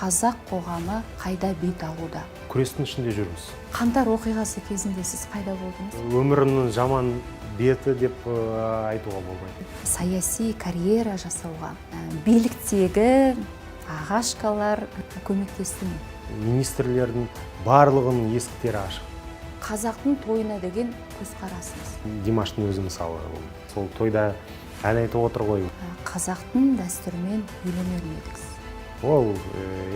Қазақ қоғамы қайда бет алуда? Күрестің ішінде жүрміз. Қаңтар оқиғасы кезінде сіз қайда болдыңыз? Өмірімнің жаман беті деп айтуға болмайды. Саяси карьера жасауға биліктегі ағашкалар көмектесті ме? Министрлердің барлығының есіктері ашық. Қазақтың тойына деген көзқарасыңыз? Димаштың өзі, мысалы, сол тойда ән айтып отыр ғой. Қазақтың дәстүрімен үйленер ме едіңіз? Ол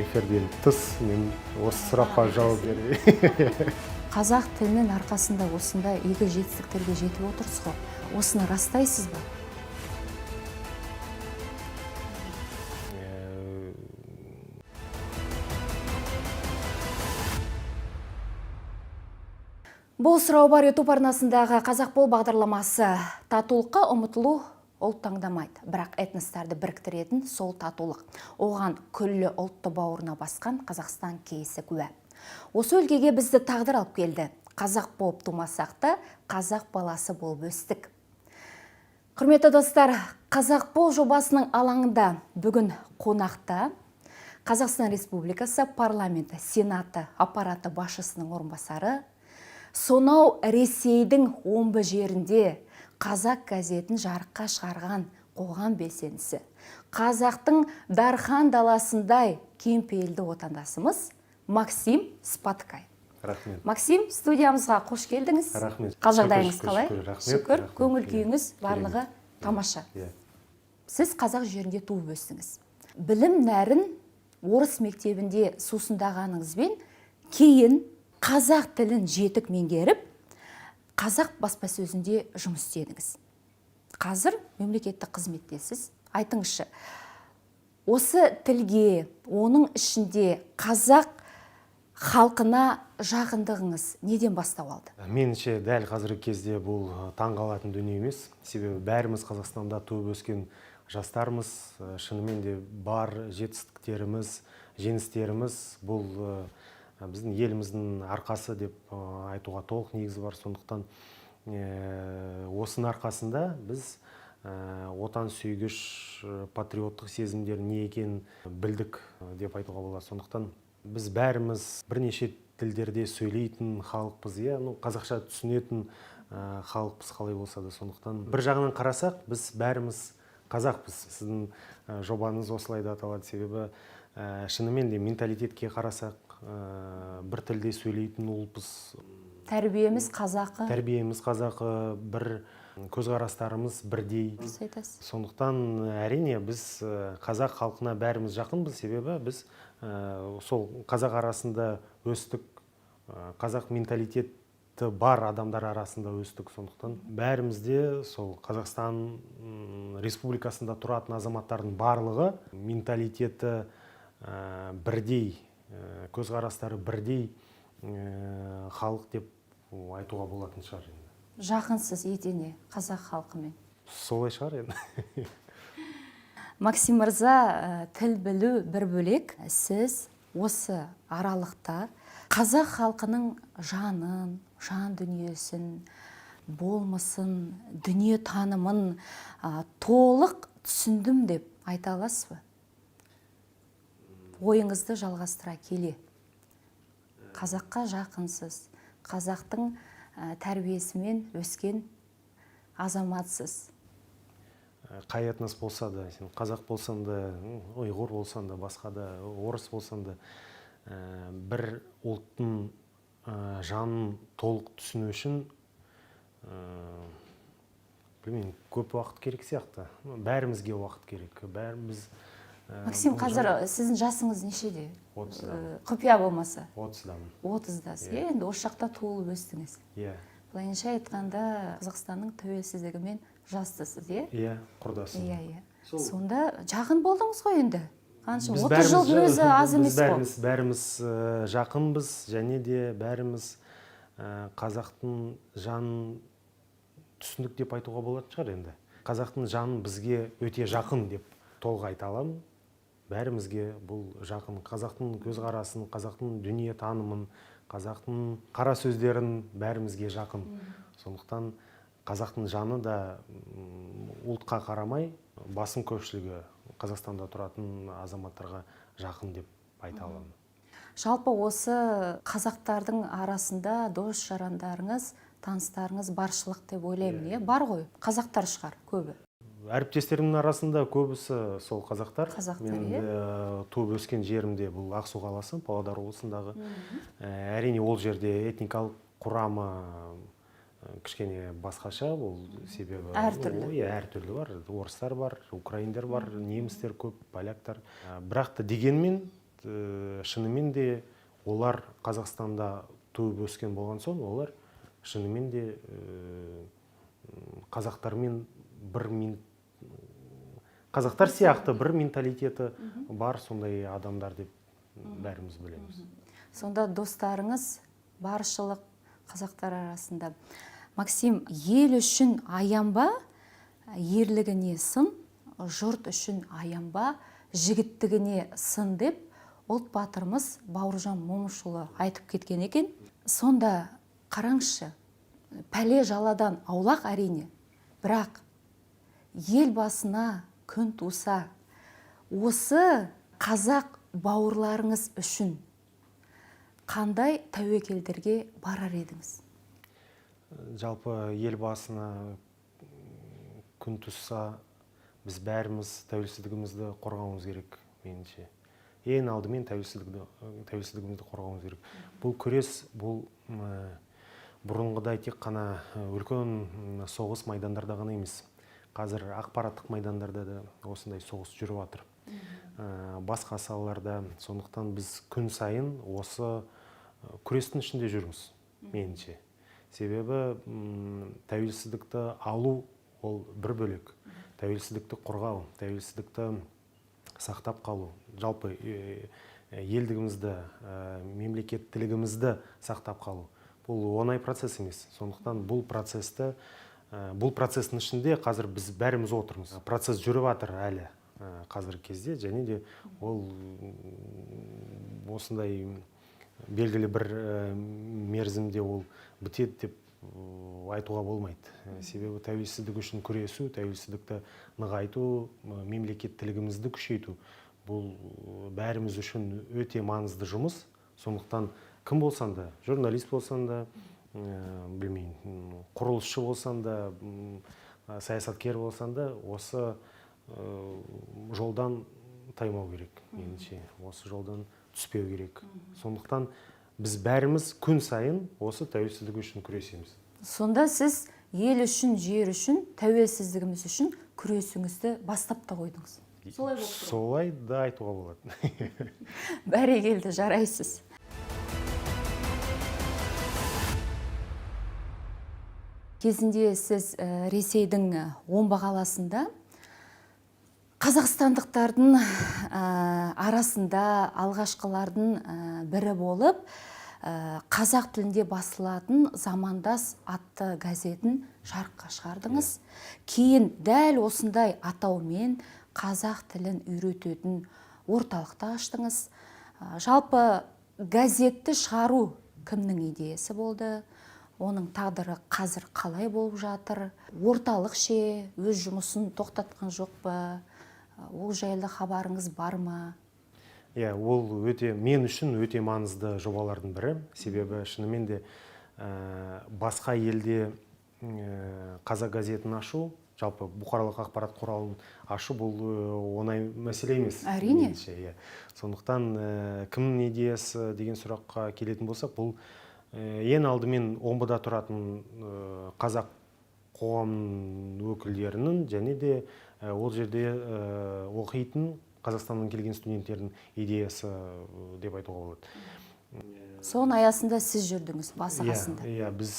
эфирден тыс мен осы сұраққа жауап беремін. Қазақ тілінің арқасында осындай игі жетістіктерге жетіп отырсыз ғой, осыны растайсыз ба? Бұл «Сұрау бар» YouTube арнасындағы «Қазақ бол» бағдарламасы. Татулыққа ұмытылу ұлт таңдамайды, бірақ этностарды біріктіретін сол татулық. Оған күллі ұлтты бауырына басқан Қазақстан кейсі куә. Осы өлкеге бізді тағдыр алып келді. Қазақ болып тумасақ та, қазақ баласы болып өстік. Құрметті достар, «Қазақ бол» жобасының алаңында бүгін қонақта Қазақстан Республикасы парламенті Сенаты аппараты басшысының орынбасары, сонау Ресейдің Омбы жерінде «Қазақ» газетін жарыққа шығарған қоғам белсендісі, қазақтың дархан даласындай кеңпейілді отандасымыз Максим Споткай. Рахмет. Максим, студиямызға қош келдіңіз. Рахмет. Қал жағдайыңыз Шүкір, қалай? шүкір, рахмет, Шүкір, рахмет. көңіл Иә, күйіңіз барлығы керемет. тамаша. Иә. Сіз қазақ жерінде туып өстіңіз. Білім нәрін орыс мектебінде сусындағаныңызбен, кейін қазақ тілін жетік меңгеріп, қазақ баспасөзінде жұмыс істедіңіз. Қазір мемлекеттік қызметтесіз. Айтыңызшы, осы тілге, оның ішінде қазақ халқына жақындығыңыз неден бастау алды? Меніңше, дәл қазіргі кезде бұл таңғалатын дүние емес, себебі бәріміз Қазақстанда туып өскен жастармыз. Шынымен де бар жетістіктеріміз, жеңістеріміз бұл біздің еліміздің арқасы деп айтуға толық негіз бар. Сондықтан осының арқасында біз отан сүйгіш, патриоттық сезімдер не екенін білдік деп айтуға болады. Сондықтан біз бәріміз бірнеше тілдерде сөйлейтін халықпыз, иә, ну, қазақша түсінетін халықпыз қалай болса да. Сондықтан бір жағынан қарасақ, біз бәріміз қазақпыз. Сіздің жобаңыз осылай да аталады, себебі шынымен де менталитетке қарасақ, бір тілде сөйлейтін ұлтпыз. Тәрбиеміз қазақы. Тәрбиеміз қазақы, бір көзқарастарымыз бірдей. Дұрыс айтасыз. Сондықтан, әрине, біз қазақ халқына бәріміз жақынбыз, себебі біз сол қазақ арасында өстік, қазақ менталитеті бар адамдар арасында өстік. Сондықтан бәріміз де сол Қазақстан Республикасында тұратын азаматтардың барлығы менталитеті бірдей, көзқарастары бірдей халық деп айтуға болатын шығар енді. Жақынсыз етене қазақ халқымен. Солай шығар енді. Максим мырза, тіл білу бір бөлек, сіз осы аралықта қазақ халқының жанын, жан дүниесін, болмысын, дүние танымын толық түсіндім деп айта аласыз ба? Ойыңызды жалғастыра келе, қазаққа жақынсыз, қазақтың тәрбиесімен өскен азаматсыз. Қай этнос болса да, сен қазақ болсаң да, ұйғыр болсаң да, басқа да, орыс болсаң да, бір ұлттың жанын толық түсіну үшін, білмеймін, көп уақыт керек сияқты. Бәрімізге уақыт керек, бәріміз Максим, бұл қазір сіздің жасыңыз нешеде? 30-дамын. Құпия болмаса. 30-дамын. 30-дасыз. Иә. Иә, енді осы жақта туылып өстіңіз. Иә. Былайынша айтқанда, Қазақстанның тәуелсіздігімен жастысыз, иә? Иә, құрдасым. Иә. Сол- Сонда жақын болдыңыз ғой енді. Қанша? Біз 30 бәріміз жылдың өзі аз біз емес қой. Бәріміз жақынбыз және де бәріміз қазақтың жанын түсіндік деп айтуға болатын шығар енді. Қазақтың жанын бізге өте жақын деп толық айта аламын. Бәрімізге бұл жақын. Қазақтың көзқарасын, қазақтың дүние танымын, қазақтың қара сөздерін бәрімізге жақын. Сондықтан қазақтың жаны да ұлтқа қарамай басым көпшілігі Қазақстанда тұратын азаматтарға жақын деп айта аламын. Жалпы осы қазақтардың арасында дос жарандарыңыз, таныстарыңыз баршылық деп ойлаймын, иә? Бар ғой, қазақтар шығар көбі. Әріптестерімнің арасында көбісі сол қазақтар. Қазақтар, мен иә? Туып өскен жерімде бұл Ақсу қаласы, Павлодар облысындағы. Әрине ол жерде этникалық құрамы кішкене басқаша, ол себебі әртүрлі. Иә, әртүрлі бар. Орыстар бар, украиндар бар, немістер көп, поляктар. Бірақ та дегенмен, шынымен де олар Қазақстанда туып өскен болған соң, олар шынымен де қазақтармен бір қазақтар сияқты бір менталитеті бар сондай адамдар деп бәріміз білеміз. Сонда достарыңыз баршылық қазақтар арасында. Максим, ел үшін аянба, ерлігіне сын, жұрт үшін аянба, жігіттігіне сын деп ұлт батырымыз Бауыржан Момышұлы айтып кеткен екен. Сонда қараңызшы, пәле жаладан аулақ әрине, бірақ ел басына күн туса, осы қазақ бауырларыңыз үшін қандай тәуекелдерге барар едіңіз? Жалпы ел басына күн туса, біз бәріміз тәуелсіздігімізді қорғауымыз керек, меніңше. Ең алдымен тәуелсіздігімізді қорғауымыз керек. Бұл күрес, бұл бұрынғыдай тек қана үлкен соғыс майдандарда ғана емес. Қазір ақпараттық майдандарда да осындай соғыс жүріп жатыр. Басқа салаларда. Сондықтан біз күн сайын осы күрестің ішінде жүрміз, меніңше. Себебі тәуелсіздікті алу ол бір бөлек. Тәуелсіздікті қорғау, тәуелсіздікті сақтап қалу, жалпы елдігімізді, мемлекеттілігімізді сақтап қалу. Бұл оңай процесс емес. Сондықтан бұл процестің ішінде қазір біз бәріміз отырмыз. Процесс жүріп жатыр әлі қазіргі кезде, және де ол осындай белгілі бір мерзімде ол бітеді деп айтуға болмайды. Себебі тәуелсіздік үшін күресу, тәуелсіздікті нығайту, мемлекеттілігімізді күшейту бұл бәріміз үшін өте маңызды жұмыс. Сондықтан кім болсаң да, журналист болсаң да, білмеймін, құрылысшы болсаң да, саясаткер болсаң да, осы жолдан таймау керек, меніңше. Осы жолдан түспеу керек. Сондықтан біз бәріміз күн сайын осы тәуелсіздік үшін күресеміз. Сонда сіз ел үшін, жер үшін, тәуелсіздігіміз үшін күресіңізді бастап та қойдыңыз. Солай болып тұр. Солай да айтуға болады. Бәрекелді, жарайсыз. Кезінде сіз Ресейдің Омбы қаласында қазақстандықтардың арасында алғашқылардың бірі болып, қазақ тілінде басылатын Замандас атты газетін жарыққа шығардыңыз. Кейін дәл осындай атаумен қазақ тілін үйрететін орталықты аштыңыз. Жалпы газетті шығару кімнің идеясы болды? Оның тағдыры қазір қалай болып жатыр? Орталық ше өз жұмысын тоқтатқан жоқ па? Ол жайлы хабарыңыз бар ма? Иә, ол өте, мен үшін өте маңызды жобалардың бірі. Себебі шынымен де басқа елде қазақ газетін ашу, жалпы бұқаралық ақпарат құралын ашу бұл оңай мәселе емес. Әрине. Меніңше, иә. Сондықтан кімнің идеясы деген сұраққа келетін болсақ, бұл ең алдымен Омбыда тұратын қазақ қоғамының өкілдерінің және де ол жерде оқитын Қазақстаннан келген студенттердің идеясы деп айтуға болады. Соның аясында сіз жүрдіңіз, басы қасында. Иә, біз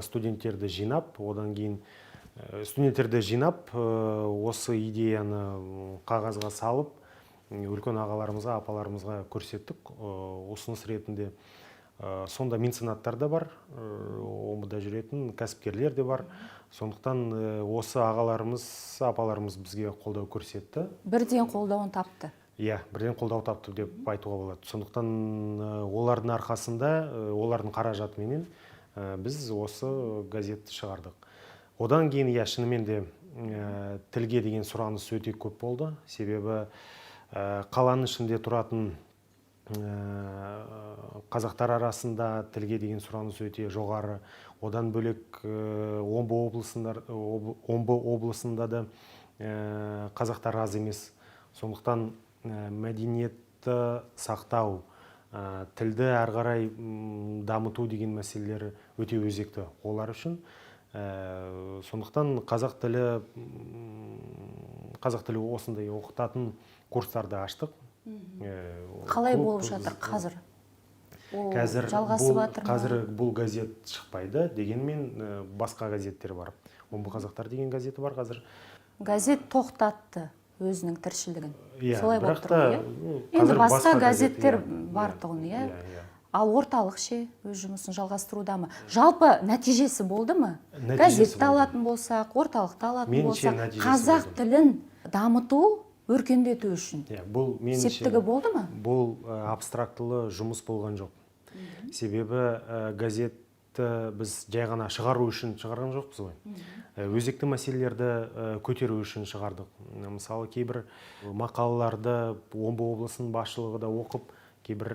студенттерді жинап, одан кейін студенттерді жинап, осы идеяны қағазға салып, үлкен ағаларымызға, апаларымызға көрсеттік, ұсыныс ретінде. Сонда меценаттар да бар, Омбыда жүретін кәсіпкерлер де бар. Сондықтан осы ағаларымыз, апаларымыз бізге қолдау көрсетті. Бірден қолдауын тапты. Иә, бірден қолдау тапты деп айтуға болады. Сондықтан олардың арқасында, олардың қаражатыменен біз осы газетті шығардық. Одан кейін, иә, шынымен де тілге деген сұраныс өте көп болды. Себебі қаланың ішінде тұратын Қазақтар арасында тілге деген сұраныс өте жоғары. Одан бөлек, Омбы облысында да қазақтар аз емес. Сондықтан мәдениетті сақтау, тілді әрі қарай дамыту деген мәселелер өте өзекті олар үшін. Сондықтан қазақ тілі осындай оқытатын курстарды аштық. Қалай болып жатыр қазір? Ол Қазір жалғасып бұл, жатыр ма? Қазір бұл газет шықпайды, дегенмен басқа газеттер бар. «Омбы қазақтар» деген газеті бар қазір. Газет тоқтатты өзінің тіршілігін. Иә, Солай болып бірақ тұр та ғой, иә? Ну, Енді қазір басқа газет, газеттер иә, бар иә, тұғын, иә? Иә. Ал орталық ше, өз жұмысын жалғастыруда ма? Жалпы нәтижесі болды ма? Нәтижесі Газетті болды. алатын болсақ, орталықты алатын Меніңше, болсақ, нәтижесі қазақ болды. тілін дамыту, өркендету үшін Иә, бұл меніңше септігі болды ма? Бұл абстрактылы жұмыс болған жоқ. Себебі газетті біз жай ғана шығару үшін шығарған жоқпыз ғой. Өзекті мәселелерді көтеру үшін шығардық. Мысалы, кейбір мақалаларды Омбы облысының басшылығы да оқып, кейбір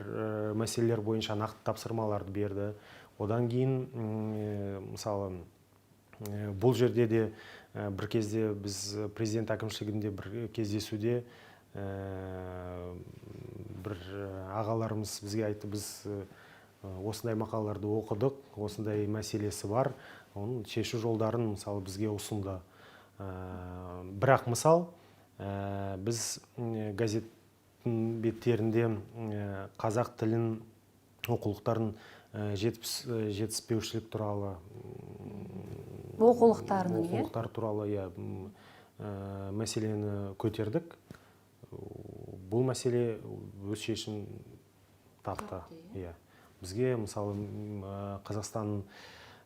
мәселелер бойынша нақты тапсырмаларды берді. Одан кейін, мысалы, бұл жерде де бір кезде біз президент әкімшілігінде бір кездесуде бір ағаларымыз бізге айтты: «Біз осындай мақалаларды оқыдық, осындай мәселесі бар», оның шешу жолдарын, мысалы, бізге ұсынды. Бірақ мысал, біз газеттің беттерінде қазақ тілін оқулықтарын жетіспеушілік туралы, Оқулықтарының, иә? оқулықтар туралы, иә, мәселені көтердік. Бұл мәселе өз шешімін тапты, иә. Бізге, мысалы, Қазақстан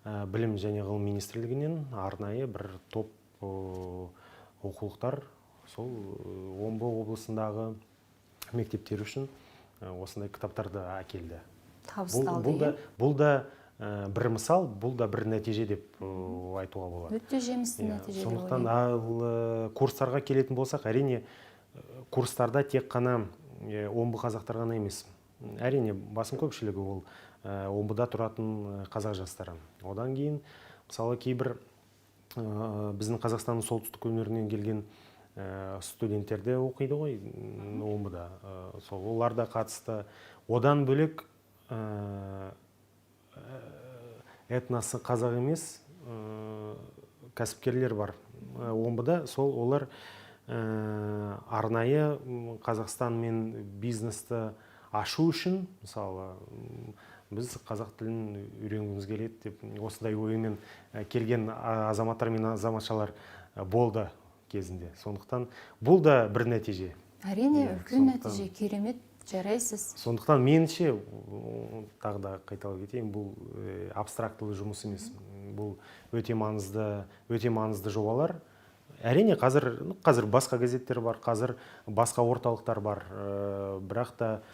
Білім және ғылым министрлігінен арнайы бір топ оқулықтар сол Омбы облысындағы мектептер үшін осындай кітаптарды әкелді. Бұл, Табысталды, бұл да, иә? бұл да бір мысал, бұл да бір нәтиже деп айтуға болады. Өте жемісті Иә, нәтиже деп сондықтан ойлаймын. ал курстарға келетін болсақ, әрине, курстарда тек қана омбы қазақтар ғана емес, әрине, басым көпшілігі ол Омбыда тұратын қазақ жастары. Одан кейін, мысалы, кейбір біздің Қазақстанның солтүстік өңірінен келген студенттер де оқиды ғой Омбыда. Сол олар да қатысты. Одан бөлек, этносы қазақ емес кәсіпкерлер бар Омбыда. Сол олар арнайы Қазақстанмен бизнесті ашу үшін, мысалы, біз қазақ тілін үйренгіміз келеді деп осындай оймен келген азаматтар мен азаматшалар болды кезінде. Сондықтан бұл да бір нәтиже. Әрине, Иә, үлкен нәтиже, керемет, жарайсыз. Сондықтан меніңше, тағы да қайталап кетейін, бұл абстрактылы жұмыс емес, бұл өте маңызды жобалар. Әрине, қазір, ну, қазір басқа газеттер бар, қазір басқа орталықтар бар, бірақ та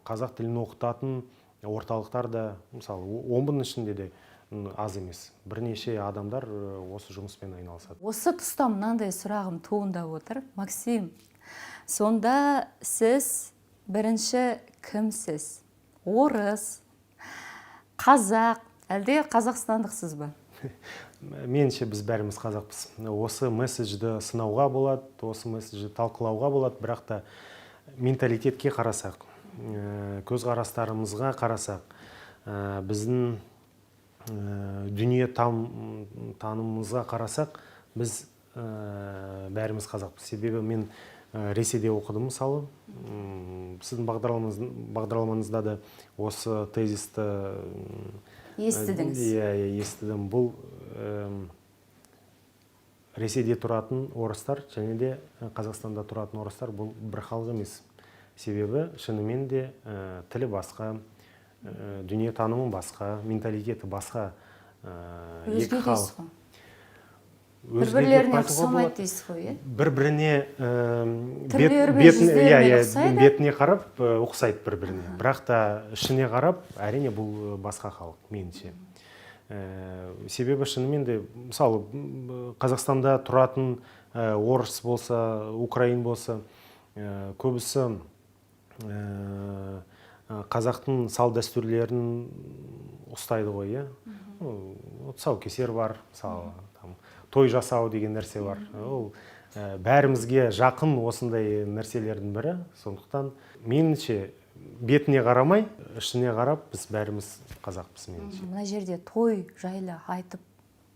қазақ тілін оқытатын орталықтар да, мысалы, Омбының ішінде де аз емес, бірнеше адамдар осы жұмыспен айналысады. Осы тұста мынандай сұрағым туындап отыр, Максим. Сонда сіз бірінші кімсіз? Орыс, қазақ, әлде қазақстандықсыз ба? Меніңше, біз бәріміз қазақпыз. Осы месседжді сынауға болады, осы месседжді талқылауға болады, бірақ та менталитетке қарасақ, көзқарастарымызға қарасақ, біздің дүние танымымызға қарасақ, біз бәріміз қазақпыз. Себебі мен Ресейде оқыдым, мысалы. Сіздің бағдарламаңызда да осы тезисті Естідіңіз. Иә, естідім. Бұл Ресейде тұратын орыстар және де Қазақстанда тұратын орыстар бұл бір халық емес. Себебі шынымен де тілі басқа, дүние танымы басқа, менталитеті басқа Өзге екі дейсіз халық. ғой. Өзге деп Бір-бірлеріне айтуға ұқсамайды болады. дейсіз ғой, иә? Бір біріне Түрлері мен бетіне, иә, жүздерімен иә, ұқсайды. бетіне қарап ұқсайды бір біріне, бірақ та ішіне қарап, әрине, бұл басқа халық меніңше. Себебі шынымен де, мысалы, Қазақстанда тұратын орыс болса, украин болса, Көбісі қазақтың салт дәстүрлерін ұстайды ғой, иә. Тұсаукесер бар, мысалы, там, той жасау деген нәрсе бар. Ол бәрімізге жақын осындай нәрселердің бірі. Сондықтан меніңше, бетіне қарамай, ішіне қарап, біз бәріміз қазақпыз, меніңше. Мына жерде той жайлы айтып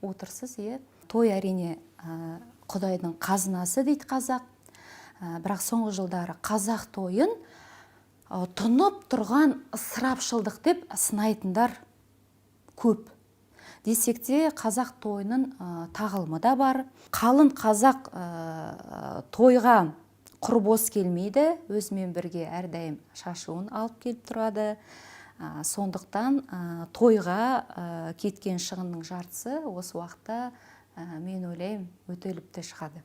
отырсыз, иә. Той, әрине, құдайдың қазынасы дейді қазақ. Бірақ соңғы жылдары қазақ тойын тұнып тұрған ысырапшылдық деп сынайтындар көп. Десек те, қазақ тойының тағылымы да бар. Қалың қазақ тойға құр бос келмейді, өзімен бірге әрдайым шашуын алып келіп тұрады. Сондықтан тойға кеткен шығынның жартысы осы уақытта, мен ойлаймын, өтеліп те шығады.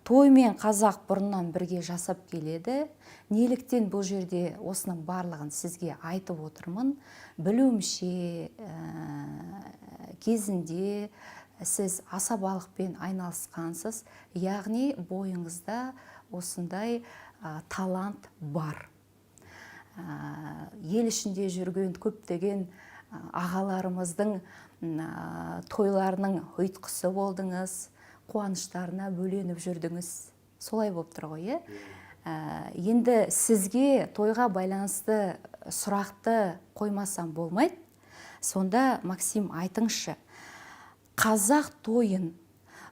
Той мен қазақ бұрыннан бірге жасап келеді. Неліктен бұл жерде осының барлығын сізге айтып отырмын? Білуімше, кезінде сіз асабалықпен айналысқансыз, яғни бойыңызда осындай талант бар. Ел ішінде жүрген көптеген ағаларымыздың тойларының ұйытқысы болдыңыз, қуаныштарына бөленіп жүрдіңіз. Солай болып тұр ғой, иә? Енді сізге тойға байланысты сұрақты қоймасам болмайды. Сонда, Максим, айтыңызшы, қазақ тойын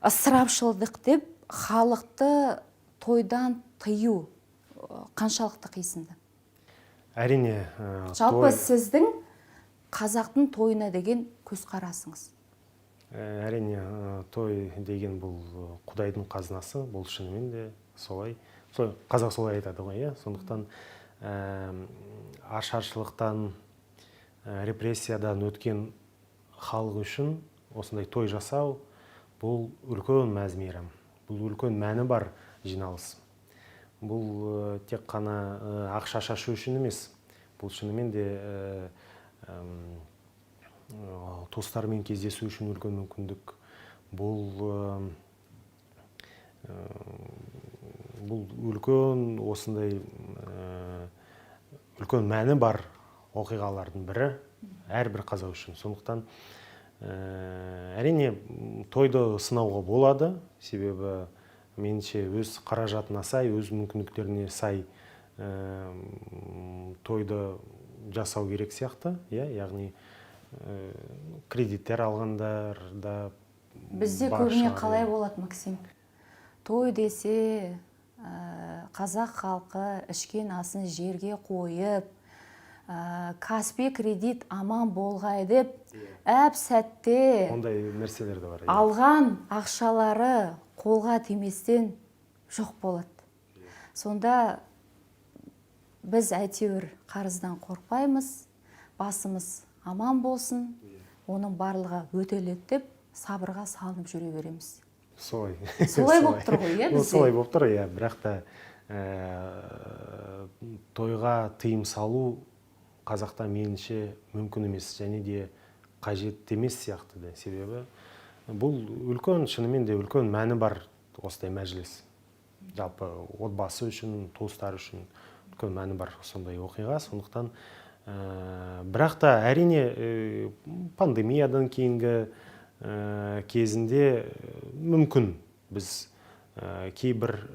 ысырапшылдық деп халықты тойдан тыю қаншалықты қисынды? Әрине, Жалпы, той сіздің қазақтың тойына деген көзқарасыңыз? Әрине, той деген бұл құдайдың қазынасы. Бұл шынымен де солай, солай, қазақ солай айтады ғой, иә. Сондықтан ашаршылықтан, репрессиядан өткен халық үшін осындай той жасау — бұл үлкен мәз мейрам, бұл үлкен мәні бар жиналыс. Бұл тек қана ақша шашу үшін емес, бұл шынымен де туыстармен кездесу үшін үлкен мүмкіндік. Бұл үлкен осындай үлкен мәні бар оқиғалардың бірі әрбір қазақ үшін. Сондықтан, әрине, тойды сынауға болады, себебі меніңше, өз қаражатына сай, өз мүмкіндіктеріне сай тойды жасау керек сияқты, иә. Яғни кредиттер алғандар да Бізде бар көбіне шығар, қалай иә. болады, Максим? Той десе, қазақ халқы ішкен асын жерге қойып, Каспи кредит аман болғай деп, әп сәтте Ондай нәрселер де бар, иә. алған ақшалары қолға тиместен жоқ болады. Сонда біз әйтеуір қарыздан қорықпаймыз, басымыз аман болсын, оның барлығы өтеледі деп сабырға салынып жүре береміз. Солай. Солай болып тұр ғой, иә, Ну, бізде? солай болып тұр, иә. Бірақ та тойға тыйым салу қазақта, меніңше, мүмкін емес және де қажет емес сияқты да. Себебі бұл үлкен, шынымен де үлкен мәні бар осындай мәжіліс. Жалпы отбасы үшін, туыстар үшін үлкен мәні бар сондай оқиға. Сондықтан бірақ та, әрине, пандемиядан кейінгі кезінде мүмкін біз кейбір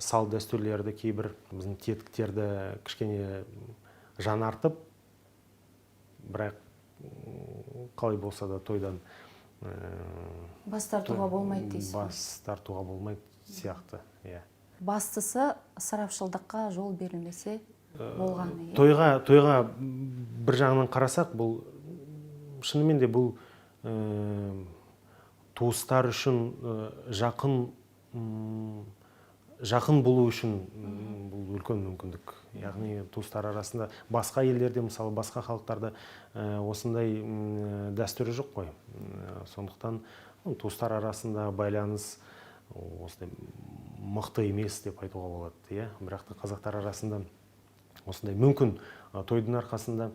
салт дәстүрлерді, кейбір біздің тетіктерді кішкене жаңартып, бірақ қалай болса да тойдан бас тартуға болмайды дейсіз ғой. Бас тартуға болмайды сияқты, иә. Бастысы, ысырапшылдыққа жол берілмесе болғаны, иә? Тойға бір жағынан қарасақ, бұл шынымен де бұл туыстар үшін жақын болу үшін бұл үлкен мүмкіндік. Яғни туыстар арасында, басқа елдерде, мысалы, басқа халықтарда осындай дәстүрі жоқ қой. Сондықтан туыстар арасында байланыс осындай мықты емес деп айтуға болады, иә. Бірақ та қазақтар арасында осындай мүмкін тойдың арқасында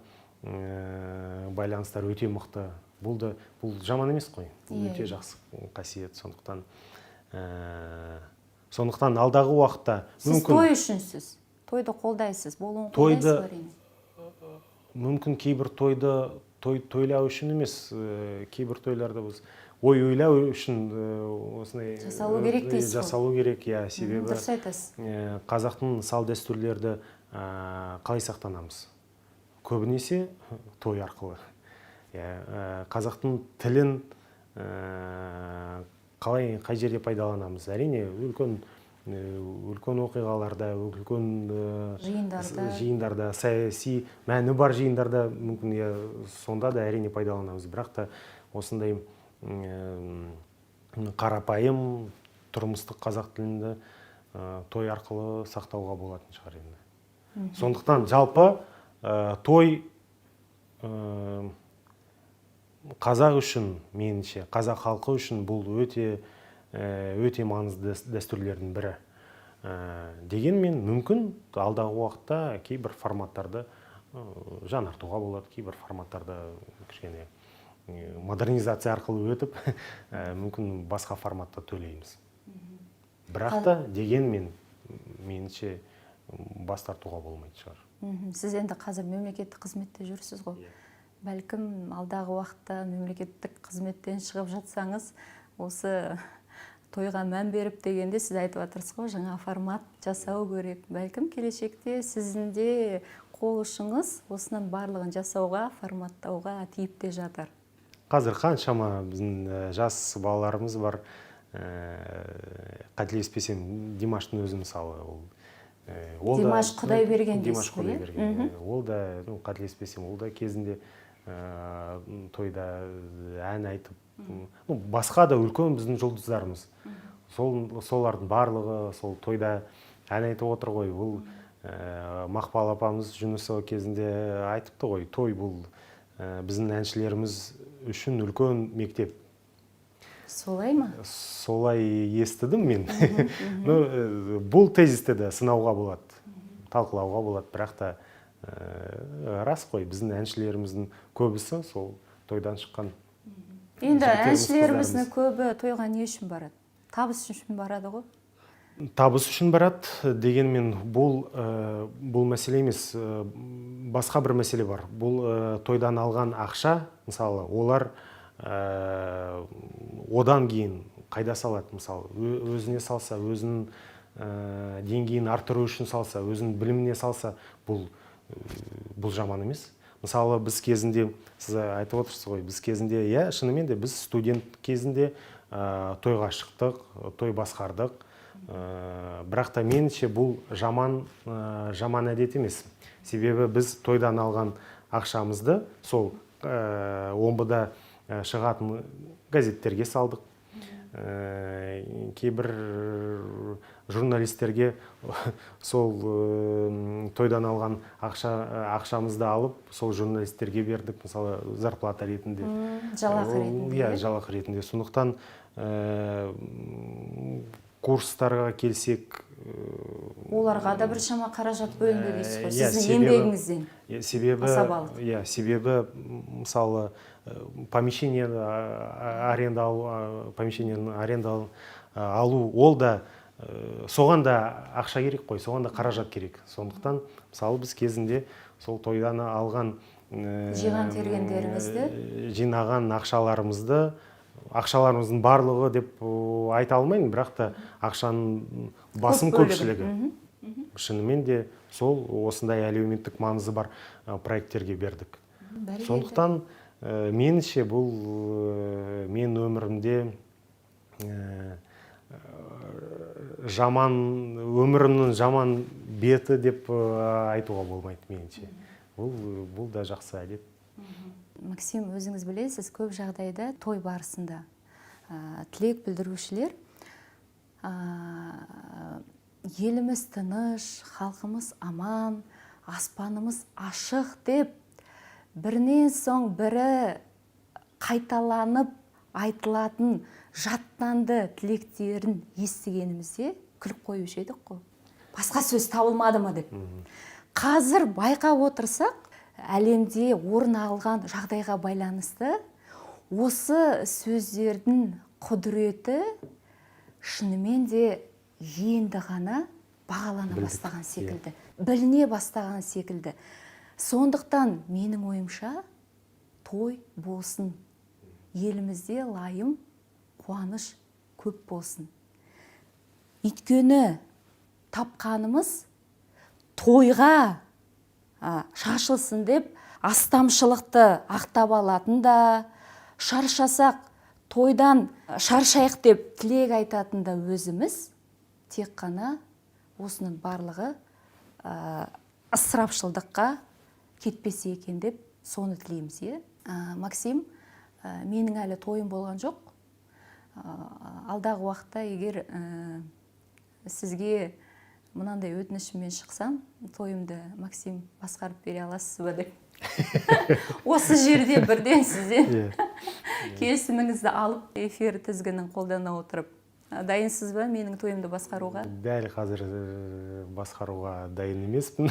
байланыстар өте мықты. Бұл да, бұл жаман емес қой, бұл өте жақсы қасиет. Сондықтан Сондықтан алдағы уақытта Сіз мүмкін той үшінсіз, тойды қолдайсыз, болуын Тойды- қолдайсыз әрине. Мүмкін кейбір тойды тойлау үшін емес, кейбір тойларда біз ой ойлау үшін осындай Жасалу керек дейсіз ғой. Жасалу керек, иә, себебі Дұрыс айтасыз. Қазақтың сал дәстүрлерді қалай сақтанамыз? Көбінесе той арқылы. Иә, қазақтың тілін қалай, қай жерде пайдаланамыз? Әрине, үлкен оқиғаларда, үлкен Жиындарда. Жиындарда, саяси мәні бар жиындарда мүмкін, иә, сонда да әрине пайдаланамыз. Бірақ та осындай қарапайым тұрмыстық қазақ тілінде той арқылы сақтауға болатын шығар енді. Сондықтан жалпы той қазақ үшін, меніңше, қазақ халқы үшін бұл өте маңызды дәстүрлердің бірі. Дегенмен мүмкін алдағы уақытта кейбір форматтарды жаңартуға болады, кейбір форматтарды кішкене модернизация арқылы өтіп, мүмкін басқа форматта төлейміз. Бірақ та дегенмен меніңше бас тартуға болмайтын шығар. Сіз енді қазір мемлекеттік қызметте жүрсіз ғой. Бәлкім алдағы уақытта мемлекеттік қызметтен шығып жатсаңыз, осы тойға мән беріп дегенде сіз айтып жатырсыз ғой, жаңа формат жасау керек. Бәлкім келешекте сіздің де қол ұшыңыз осының барлығын жасауға, форматтауға тиіп те жатыр. Қазір қаншама біздің жас балаларымыз бар. Қателеспесем, Димаштың өзі мысалы, ол да- Димаш Құдайберген Димаш дейсіз ғой, иә? Құдайберген. Ол да, ну, қателеспесем, ол да кезінде тойда ән айтып, ну, басқа да үлкен біздің жұлдыздарымыз. Солардың барлығы сол тойда ән айтып отыр ғой. Бұл Мақпал апамыз Жүнісова кезінде айтыпты ғой, той бұл біздің әншілеріміз үшін үлкен мектеп. Солай ма? Солай естідім мен. Ну, бұл тезисті де сынауға болады, талқылауға болады, бірақ та рас қой, біздің әншілеріміздің көбісі сол тойдан шыққан. Енді Жігіттеріміз, әншілеріміздің қыздарымыз. көбі тойға не үшін барады? Табыс үшін барады ғой. Табыс үшін барады, дегенмен бұл мәселе емес, басқа бір мәселе бар. Бұл тойдан алған ақша, мысалы, олар одан кейін қайда салады, мысалы, өзіне салса, өзінің деңгейін арттыру үшін салса, өзінің біліміне салса, бұл жаман емес. Мысалы, біз кезінде, сіз айтып отырсыз ғой, біз кезінде, иә, шынымен де біз студент кезінде тойға шықтық, той басқардық. Бірақ та меніңше бұл жаман әдет емес. Себебі біз тойдан алған ақшамызды сол Омбыда шығатын газеттерге салдық. Кейбір журналистерге сол тойдан алған ақшамызды алып, сол журналистерге бердік, мысалы, зарплата ретінде. Жалақы ретінде. Иә, жалақы ретінде. Сондықтан курстарға келсек, Оларға да біршама қаражат бөлінді дейсіз ғой, иә, сіздің еңбегіңізден. Иә, себебі, Асабалық. иә, себебі, мысалы, помещение аренда алу, помещениені аренда алу, ол да, соған да ақша керек қой, соған да қаражат керек. Сондықтан, мысалы, біз кезінде сол тойдан алған, Жиған тергендеріңізді? Жинаған ақшаларымызды, ақшаларымыздың барлығы деп айта алмаймын, бірақ та ақшаның басым Көп бөлігі. көпшілігі шынымен де сол осындай әлеуметтік маңызы бар проекттерге бердік. Бәрекелді. Сондықтан меніңше бұл мен өмірімде жаман, өмірімнің жаман беті деп айтуға болмайды меніңше. Бұл да жақсы әдет. Максим, өзіңіз білесіз, көп жағдайда той барысында тілек білдірушілер, еліміз тыныш, халқымыз аман, аспанымыз ашық деп бірінен соң бірі қайталанып айтылатын жаттанды тілектерін естігенімізде күліп қоюшы едік қой. Басқа сөз табылмады ма деп. Қазір байқап отырсақ, әлемде орын алған жағдайға байланысты осы сөздердің құдіреті шынымен де енді ғана бағалана Білдік, бастаған иә. секілді, біліне бастаған секілді. Сондықтан менің ойымша, той болсын, елімізде лайым қуаныш көп болсын. Өйткені тапқанымыз тойға шашылсын деп астамшылықты ақтап алатын да, шаршасақ тойдан шаршайық деп тілек айтатын да өзіміз. Тек қана осының барлығы ысырапшылдыққа кетпесе екен деп соны тілейміз, иә? Максим, менің әлі тойым болған жоқ. Алдағы уақытта егер сізге мынандай өтінішіммен шықсам, тойымды Максим басқарып бере аласыз ба деп. Осы жерде бірден сізден келісіміңізді алып, эфир тізгінін қолдана отырып, дайынсыз ба менің тойымды басқаруға? Дәл қазір басқаруға дайын емеспін.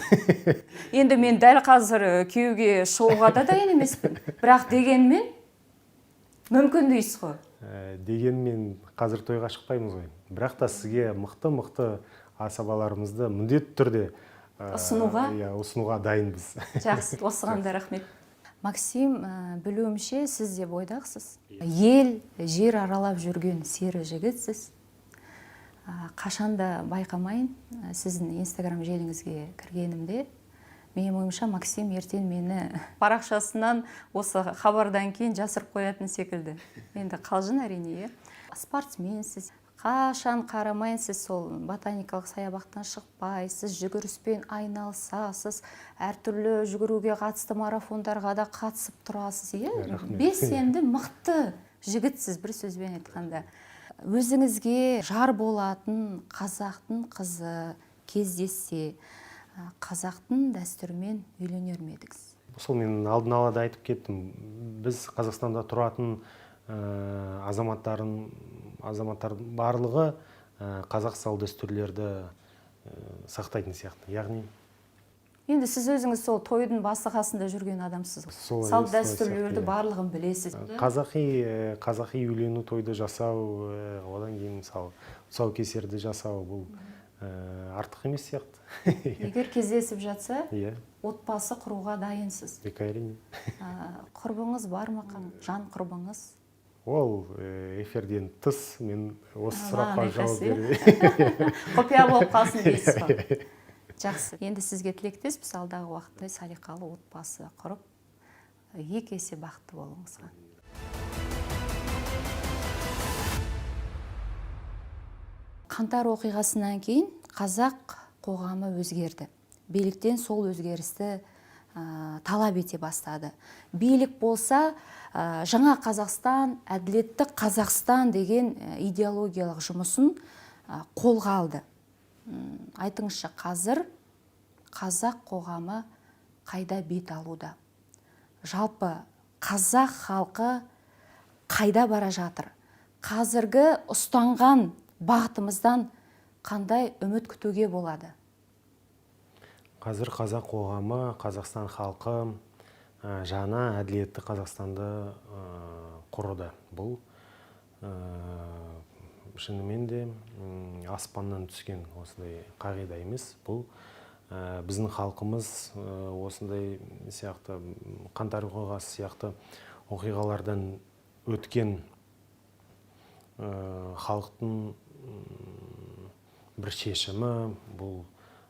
Енді мен дәл қазір күйеуге шығуға да дайын емеспін. Бірақ дегенмен мүмкін дейсіз ғой. Дегенмен қазір тойға шықпаймыз ғой. Бірақ та сізге мықты-мықты асабаларымызды міндетті түрде Ұсынуға? Иә, ұсынуға дайынбыз. Жақсы, осыған да рахмет. Максим, білуімше, сіз де бойдақсыз. Ел, жер аралап жүрген сері жігітсіз. Қашанда байқамайын, сіздің Инстаграм желіңізге кіргенімде, менің ойымша, Максим ертең мені парақшасынан осы хабардан кейін жасырып қоятын секілді. Енді қалжың, әрине, иә. Спортсменсіз. Қашан қарамайын, сіз сол ботаникалық саябақтан шықпайсыз, жүгіріспен айналысасыз, әртүрлі жүгіруге қатысты марафондарға да қатысып тұрасыз, иә? Рахмет. Белсенді, мықты жігітсіз, бір сөзбен айтқанда. Өзіңізге жар болатын қазақтың қызы кездессе, қазақтың дәстүрімен үйленер ме едіңіз? Сол мен алдын ала да айтып кеттім. Біз Қазақстанда тұратын азаматтардың барлығы қазақ салт дәстүрлерді сақтайтын сияқты. Яғни енді сіз өзіңіз сол тойдың басы қасында жүрген адамсыз ғой. Солай, Салт солай дәстүрлерді сияқты, иә. барлығын білесіз. Қазақи үйлену тойды жасау, одан кейін мысалы тұсаукесерді жасау, бұл артық емес сияқты. Егер кездесіп жатса, Иә. отбасы құруға дайынсыз. Әрине. Құрбыңыз бар ма, жан құрбыңыз? Ол эфирден тыс мен осы сұраққа маған жауап айтасыз, иә? беремін. Құпия болып қалсын дейсіз ғой. Жақсы. Енді сізге тілектеспіз, алдағы уақытта салиқалы отбасы құрып, екі есе бақытты болуыңызға. Қаңтар оқиғасынан кейін қазақ қоғамы өзгерді. Биліктен сол өзгерісті талап ете бастады. Билік болса, жаңа Қазақстан, әділетті Қазақстан деген идеологиялық жұмысын қолға алды. Айтыңызшы, қазір қазақ қоғамы қайда бет алуда? Жалпы қазақ халқы қайда бара жатыр? Қазіргі ұстанған бағытымыздан қандай үміт күтуге болады? Қазір қазақ қоғамы, Қазақстан халқы жаңа әділетті Қазақстанды құруда. Бұл шынымен де аспаннан түскен осындай қағида емес. Бұл біздің халқымыз осындай сияқты, Қаңтар оқиғасы сияқты оқиғалардан өткен халықтың бір шешімі. Бұл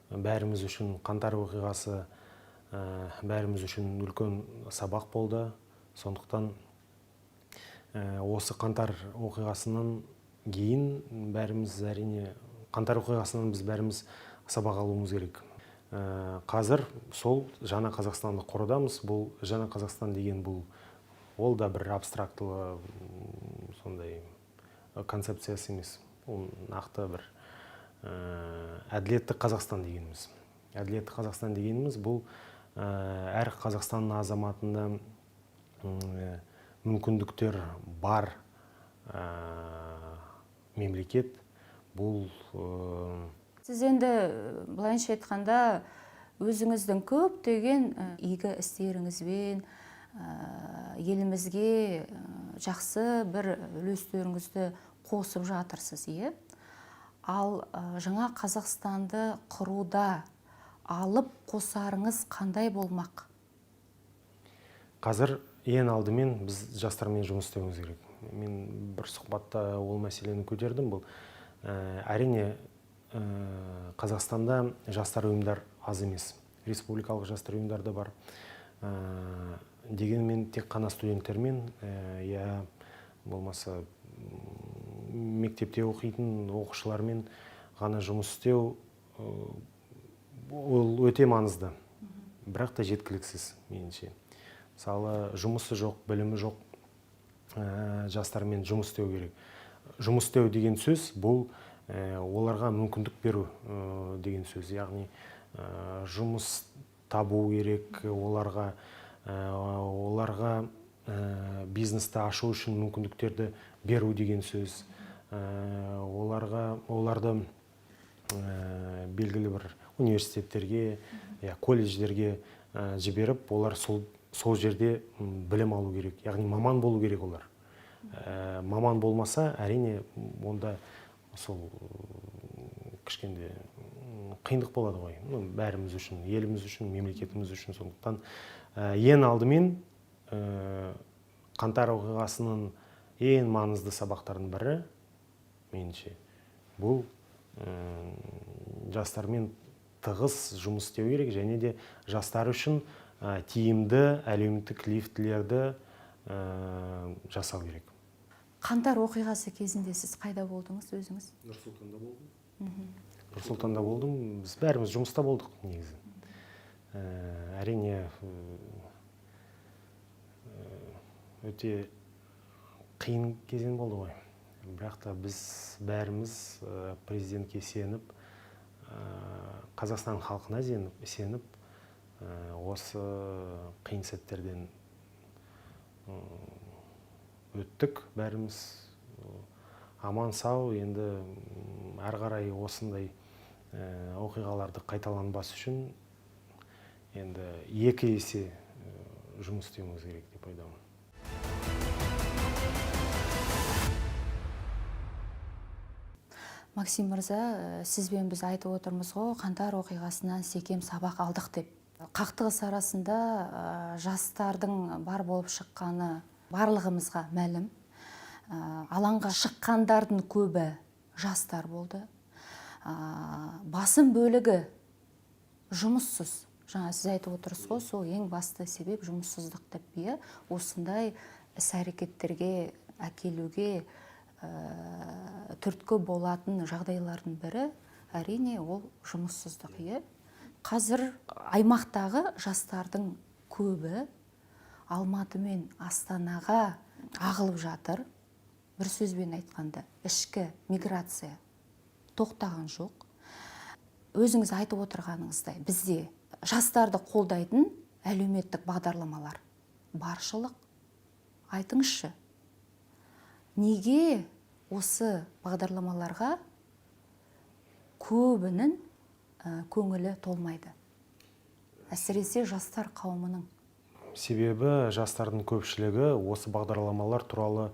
бәріміз үшін Қаңтар оқиғасы бәріміз үшін үлкен сабақ болды. Сондықтан осы Қаңтар оқиғасынан кейін бәріміз, әрине, Қаңтар оқиғасынан біз бәріміз сабақ алуымыз керек. Қазір сол жаңа Қазақстанды құрудамыз. Бұл жаңа Қазақстан деген бұл ол да бір абстрактылы, сондай концепциясы емес. Ол нақты бір әділетті Қазақстан дегеніміз. Әділетті Қазақстан дегеніміз бұл әр Қазақстанның азаматында мүмкіндіктер бар мемлекет. Бұл Сіз енді былайынша айтқанда өзіңіздің көптеген игі істеріңізбен елімізге жақсы бір үлестеріңізді қосып жатырсыз, иә? Ал жаңа Қазақстанды құруда алып қосарыңыз қандай болмақ? Қазір ең алдымен біз жастармен жұмыс істеуіміз керек. Мен бір сұхбатта ол мәселені көтердім. Бұл әрине Қазақстанда жастар ұйымдар аз емес. Республикалық жастар ұйымдар да бар. Дегенмен тек қана студенттермен, я болмаса мектепте оқитын оқушылармен ғана жұмыс істеу ол өте маңызды, бірақ та жеткіліксіз меніңше. Мысалы, жұмысы жоқ, білімі жоқ жастармен жұмыс істеу керек. Жұмыс істеу деген сөз бұл оларға мүмкіндік беру деген сөз. Яғни жұмыс табу керек оларға, оларға бизнесті ашу үшін мүмкіндіктерді беру деген сөз. Оларды белгілі бір университеттерге, колледждерге жіберіп, олар сол жерде білім алу керек, яғни маман болу керек олар. Маман болмаса, әрине, онда сол кішкене қиындық болады ғой. Бәріміз үшін, еліміз үшін, мемлекетіміз үшін. Сондықтан ең алдымен қаңтар оқиғасының ең маңызды сабақтарының бірі, меніңше, бұл жастармен тығыз жұмыс істеу керек және де жастар үшін тиімді әлеуметтік лифтілерді жасау керек. Қаңтар оқиғасы кезінде сіз қайда болдыңыз өзіңіз? Нұр-Сұлтанда болдым. Нұр-Сұлтанда болдым. Біз бәріміз жұмыста болдық негізі. Әрине, өте қиын кезең болды ғой. Бірақ та біз бәріміз президентке сеніп, Қазақстан халқына сеніп, осы қиын сәттерден өттік бәріміз аман сау. Енді әрі қарай осындай оқиғаларды қайталанбас үшін енді екі есе жұмыс істеуіміз керек деп ойлаймын. Максим мырза, сізбен біз айтып отырмыз ғой, қаңтар оқиғасынан секем сабақ алдық деп. Қақтығыс арасында жастардың бар болып шыққаны барлығымызға мәлім. Алаңға шыққандардың көбі жастар болды. Басым бөлігі жұмыссыз. Жаңа сіз айтып отырсыз ғой, сол ең басты себеп жұмыссыздық деп, иә? Осындай іс-әрекеттерге әкелуге түрткі болатын жағдайлардың бірі, әрине, ол жұмыссыздық, иә? Қазір аймақтағы жастардың көбі Алматы мен Астанаға ағылып жатыр. Бір сөзбен айтқанда, ішкі миграция тоқтаған жоқ. Өзіңіз айтып отырғаныңыздай, бізде жастарды қолдайтын әлеуметтік бағдарламалар баршылық. Айтыңызшы, неге осы бағдарламаларға көбінің көңілі толмайды? Әсіресе жастар қауымының. Себебі жастардың көпшілігі осы бағдарламалар туралы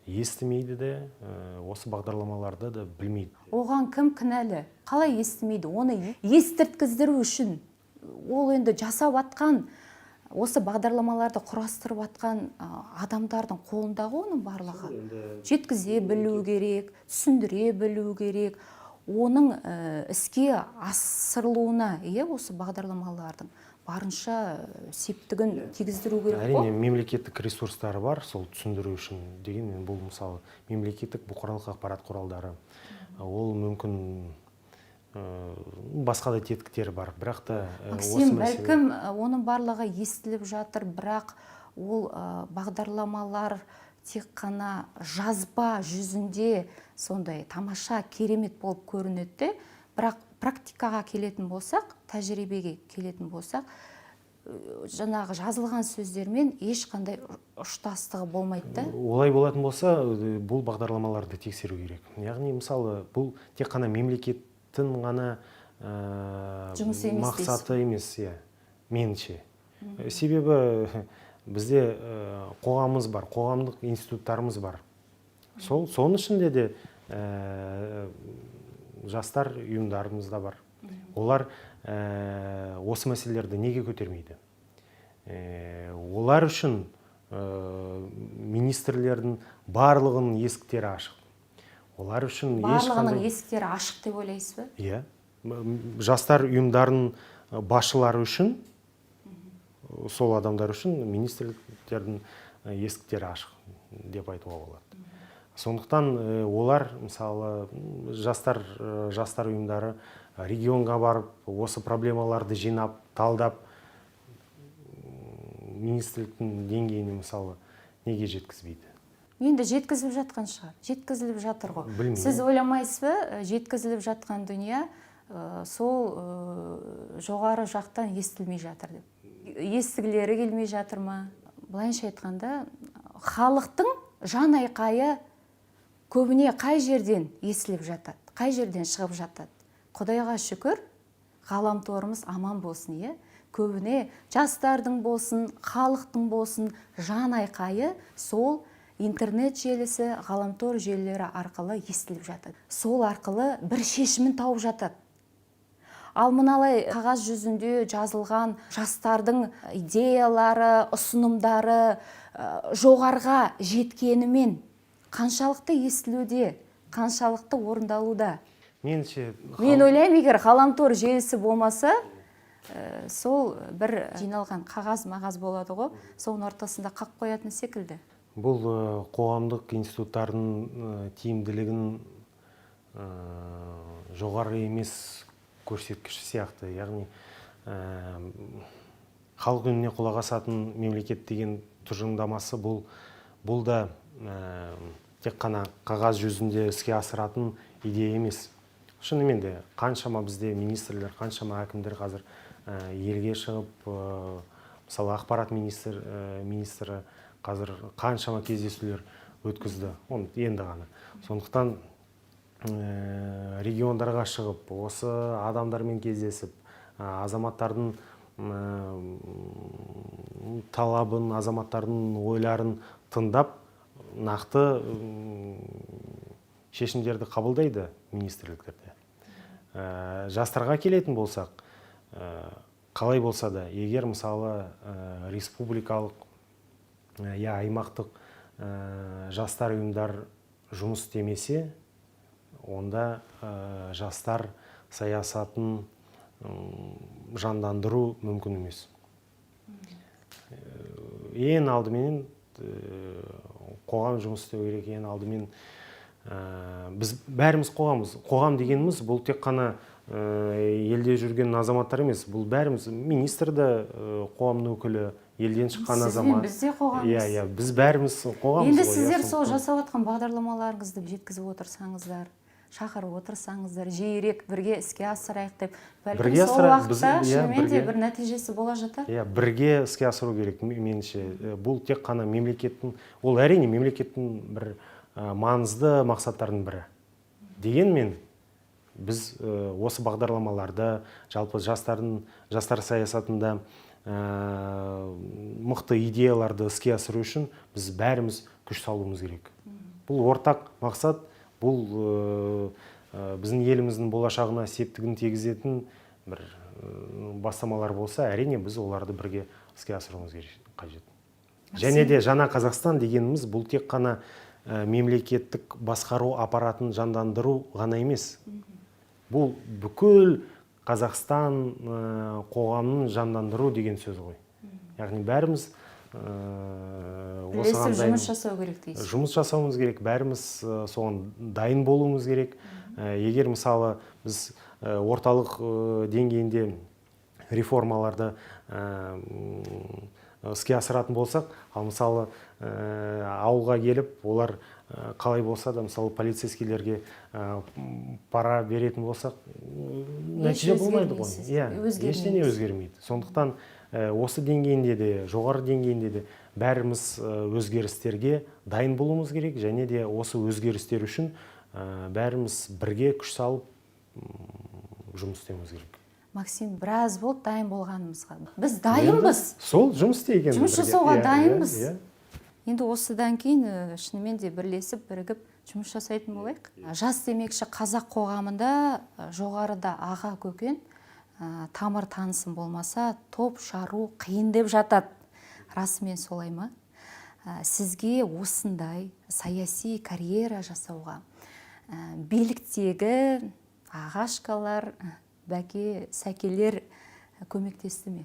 естімейді де, осы бағдарламаларды да білмейді. Оған кім кінәлі? Қалай естімейді? Оны естірткіздіру үшін ол енді жасап атқан, осы бағдарламаларды құрастырып атқан адамдардың қолындағы оның барлығы. Жеткізе білу керек, түсіндіре білу керек. Оның іске асырылуына, осы бағдарламалардың барынша септігін тигіздіру керек қой. Әрине, мемлекеттік ресурстары бар, сол түсіндіру үшін. Дегенмен бұл, мысалы, мемлекеттік бұқаралық ақпарат құралдары. Ол мүмкін басқа да тетіктері бар, бірақ та Максим, осы мәселе бәлкім, оның барлығы естіліп жатыр, бірақ ол бағдарламалар тек қана жазба жүзінде сондай тамаша, керемет болып көрінеді де, бірақ практикаға келетін болсақ, тәжірибеге келетін болсақ, жаңағы жазылған сөздермен ешқандай ұштастығы болмайды да. Олай болатын болса, бұл бағдарламаларды тексеру керек. Яғни, мысалы, бұл тек қана мемлекеттің ғана жұмысы емес дейсіз. мақсаты емес, иә, меніңше. Себебі бізде қоғамымыз бар, қоғамдық институттарымыз бар. Соның ішінде де Жастар ұйымдарымыз да бар. Олар осы мәселелерді неге көтермейді? Олар үшін министрлердің барлығының есіктері ашық. Олар үшін барлығының есіктері ашық деп ойлайсыз ба? Иә. Жастар ұйымдарының басшылары үшін, сол адамдар үшін министрліктердің есіктері ашық деп айтуға болады. Сондықтан олар, мысалы, жастар ұйымдары регионға барып, осы проблемаларды жинап, талдап, министрліктің деңгейіне, мысалы, неге жеткізбейді? Енді жеткізіліп жатқан шығар, жеткізіліп жатыр ғой. Білмеймін. Сіз ойламайсыз ба, жеткізіліп жатқан дүние сол жоғары жақтан естілмей жатыр деп, естігілері келмей жатыр ма? Былайынша айтқанда, халықтың жан айқайы көбіне қай жерден естіліп жатады, қай жерден шығып жатады? Құдайға шүкір, ғаламторымыз аман болсын, иә. Көбіне жастардың болсын, халықтың болсын жан айқайы сол интернет желісі, ғаламтор желілері арқылы естіліп жатады, сол арқылы бір шешімін тауып жатады. Ал мыналай қағаз жүзінде жазылған жастардың идеялары, ұсынымдары жоғарға жеткенімен, қаншалықты естілуде, қаншалықты орындалуда? Меніңше, Мен ойлаймын, егер ғаламтор желісі болмаса, сол бір жиналған қағаз мағаз болады ғой, соның ортасында қақ қоятын секілді. Бұл қоғамдық институттардың тиімділігін жоғары емес көрсеткіші сияқты. Яғни халық үніне құлақ асатын мемлекет деген тұжырымдамасы бұл да тек қана қағаз жүзінде іске асыратын идея емес. Шынымен де, қаншама бізде министрлер, қаншама әкімдер қазір елге шығып, мысалы, ақпарат министрі қазір қаншама кездесулер өткізді, оны енді ғана. Сондықтан региондарға шығып, осы адамдармен кездесіп, азаматтардың талабын, азаматтардың ойларын тыңдап, нақты шешімдерді қабылдайды министрліктерде. Жастарға келетін болсақ, қалай болса да, егер, мысалы, республикалық я аймақтық жастар ұйымдар жұмыс істемесе, онда жастар саясатын жандандыру мүмкін емес. Ең алдымен қоғам жұмыс істеу керек. Ең алдымен біз бәріміз қоғамыз. Қоғам дегеніміз бұл тек қана елде жүрген азаматтар емес, бұл бәріміз. Министр де қоғамның өкілі, елден шыққан Сіз бен азамат. біз де қоғамбыз. Иә, біз бәріміз қоғамбыз Енді ғой, иә, сіздер сол сондықтан жасап жатқан бағдарламаларыңызды жеткізіп отырсаңыздар, шақырып отырсаңыздар, жиірек бірге іске асырайық деп, бәлкім, Бірге сол асырайық, біз, уақытта иә, шынымен де бірге. бір нәтижесі бола жатар. Иә, бірге іске асыру керек, меніңше. Бұл тек қана мемлекеттің, ол әрине мемлекеттің бір маңызды мақсаттарының бірі. Дегенмен біз осы бағдарламаларды, жалпы жастар саясатында мықты идеяларды іске асыру үшін біз бәріміз күш салуымыз керек. Бұл ортақ мақсат, бұл біздің еліміздің болашағына септігін тигізетін бір бастамалар болса, әрине, біз оларды бірге іске асыруымыз қажет. Және де жаңа Қазақстан дегеніміз бұл тек қана мемлекеттік басқару аппаратын жандандыру ғана емес. Бұл бүкіл Қазақстан қоғамын жандандыру деген сөз ғой. Яғни бәріміз Бірлесіп осыған дайын жұмыс жасау керек дейсіз. Жұмыс жасауымыз керек, бәріміз соған дайын болуымыз керек. Егер, мысалы, біз орталық деңгейінде реформаларды іске асыратын болсақ, ал мысалы, ауылға келіп, олар қалай болса да, мысалы, полицейскийлерге пара беретін болсақ, нәтиже болмайды ғой. Өзгермейсіз. Иә, Өзгермейді. ештеңе өзгермейді. Сондықтан осы деңгейінде де, жоғары деңгейінде де бәріміз өзгерістерге дайын болуымыз керек және де осы өзгерістер үшін бәріміз бірге күш салып жұмыс істеуіміз керек. Максим, біраз болды дайын болғанымызға. Біз дайынбыз. Сол жұмыс істейік енді Жұмыс бірге. жасауға Иә, дайынбыз. иә, иә. Енді осыдан кейін шынымен де бірлесіп, бірігіп Жұмыс жасайтын болайық. Жас демекші, қазақ қоғамында жоғарыда аға көкен, тамыр танысым болмаса, топ жару қиын деп жатады. Расымен солай ма? Сізге осындай саяси карьера жасауға биліктегі ағашкалар, бәке сәкелер көмектесті ме,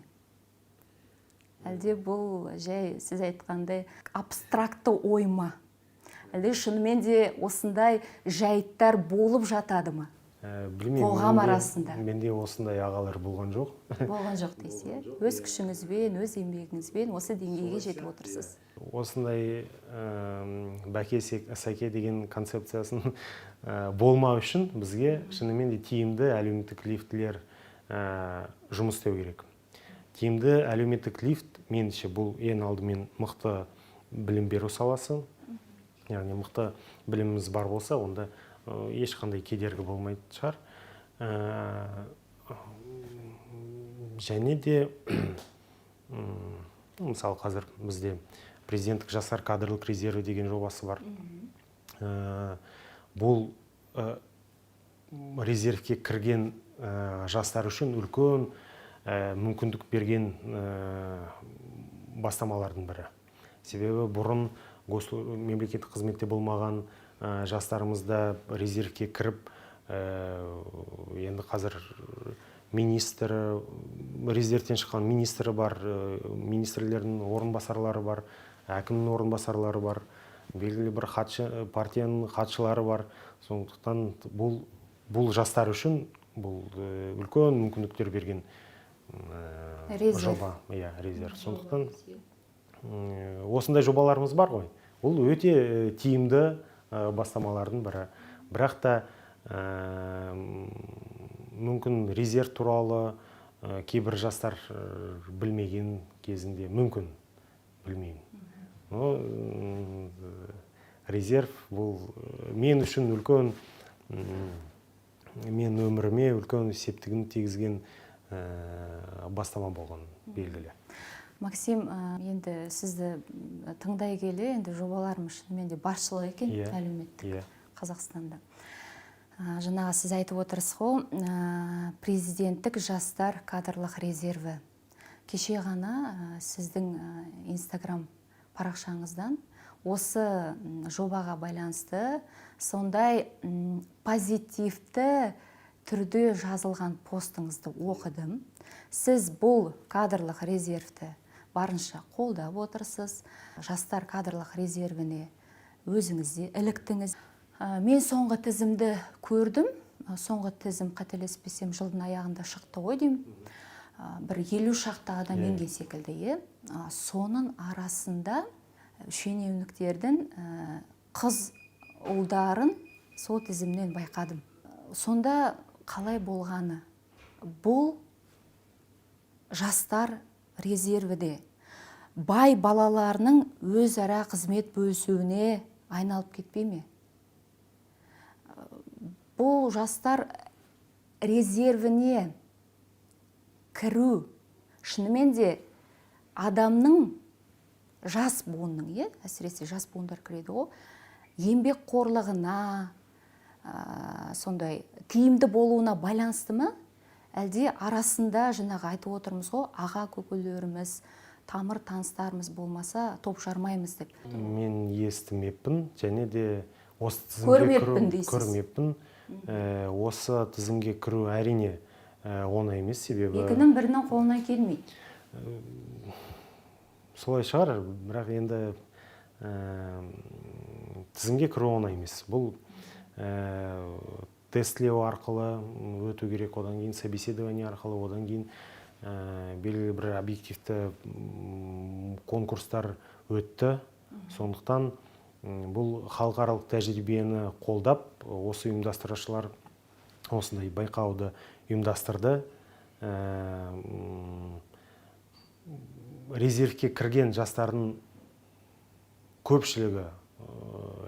әлде бұл жай сіз айтқандай абстракты ой ма, әлде шынымен де осындай жайттар болып жатады ма? Білмеймін. Қоғам арасында. Менде осындай ағалар болған жоқ. Болған жоқ дейсіз, иә? Өз күшіңізбен, өз еңбегіңізбен осы деңгейге жетіп отырсыз. Осындай бәке сәке деген концепциясын болмау үшін бізге шынымен де тиімді әлеуметтік лифтілер жұмыс істеу керек. Тиімді әлеуметтік лифт, меніңше, бұл ең алдымен мықты білім беру саласы, яғни мықты біліміміз бар болса, онда ешқандай кедергі болмайтын шығар. Және де мысалы, қазір бізде президенттік жастар кадрлық резерві деген жобасы бар. Бұл резервке кірген жастар үшін үлкен мүмкіндік берген бастамалардың бірі, себебі бұрын мемлекеттік қызметте болмаған жастарымыз да резервке кіріп, енді қазір министр, резервтен шыққан министрі бар, министрлердің орынбасарлары бар, әкімнің орынбасарлары бар, белгілі бір хатшы, партияның хатшылары бар. Сондықтан бұл жастар үшін бұл үлкен мүмкіндіктер берген Резерв. жоба, иә, резерв. Сондықтан осындай жобаларымыз бар ғой, бұл өте тиімді бастамалардың бірі. Бірақ та мүмкін резерв туралы кейбір жастар білмеген кезінде, мүмкін, білмеймін, но резерв бұл мен үшін үлкен, мен өміріме үлкен септігін тигізген бастама болған белгілі. Максим, енді сізді тыңдай келе, енді жобаларымыз шынымен де баршылық екен әлеуметтік Қазақстанда. Жаңағы сіз айтып отырсыз ғой, президенттік жастар кадрлық резерві. Кеше ғана сіздің инстаграм парақшаңыздан осы жобаға байланысты сондай позитивті түрде жазылған постыңызды оқыдым. Сіз бұл кадрлық резервті барынша қолдап отырсыз. Жастар кадрлық резервіне өзіңіз де іліктіңіз. Мен соңғы тізімді көрдім. Соңғы тізім, қателеспесем, жылдың аяғында шықты ғой деймін. Бір 50 шақты адам енген секілді, иә. Соның арасында шенеуніктердің қыз ұлдарын сол тізімнен байқадым. Сонда қалай болғаны? Бұл жастар резервіде бай балаларының өзара қызмет бөлісуіне айналып кетпей ме? Бұл жастар резервіне кіру шынымен де адамның, жас буынның, иә, әсіресе жас буындар кіреді ғой, еңбекқорлығына, сондай тиімді болуына байланысты ма, әлде арасында жаңағы айтып отырмыз ғой, аға көкелеріміз, тамыр таныстарымыз болмаса, топ жармаймыз деп? Мен естімеппін және де осы тізімге Көрмеппін кіру дейсіз. Көрмеппін. Осы тізімге кіру, әрине, оңай емес, себебі Екінің бірінің қолынан келмейді. Солай шығар, бірақ енді тізімге кіру оңай емес. Бұл тестілеу арқылы өту керек, одан кейін собеседование арқылы, одан кейін белгілі бір объективті конкурстар өтті. Сондықтан бұл халықаралық тәжірибені қолдап, осы ұйымдастырушылар осындай байқауды ұйымдастырды. Резервке кірген жастардың көпшілігі,